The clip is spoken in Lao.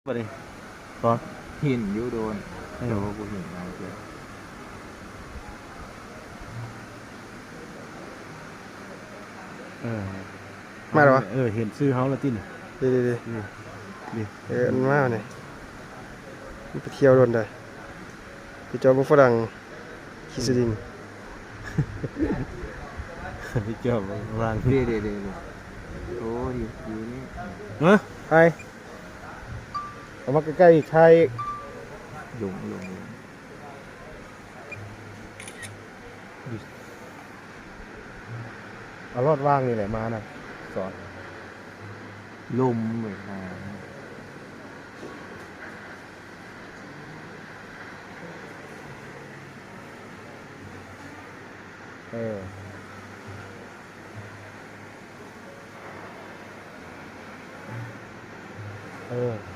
ບັດນີ້ ສອນ ເຫັນຢູ່ໂດນ ເອີ ແຕ່ວ່າບໍ່ເຫັນຫຼາຍເທື່ອ ເອີ ມາແລ້ວຫວາ? ເອີ ເຫັນຊື່ເຮົາແລ້ວຕິນີ້ ເດ້ໆໆ ນີ້ ນີ້ ເອີ ມັນມານີ້ ມັນໄປທ່ຽວດົນໃດ ໄປຈອບເບິ່ງຝຣັ່ງ ຂີ້ສະດິງ ໄປຈອບເບິ່ງຝຣັ່ງ ເດ້ໆໆ ໂອ້ ຢູ່ ຢູ່ນີ້ ຮະ? ໄປ ເອົາມາໃກ້ໆອີກ ຖ່າຍອີກ ລົງ ລົງ ລົງ ເອົາລອດວ່າງນີ້ແຫຼະມານະ ສອນ ລົມເວີຍ ເອີ ເອີ.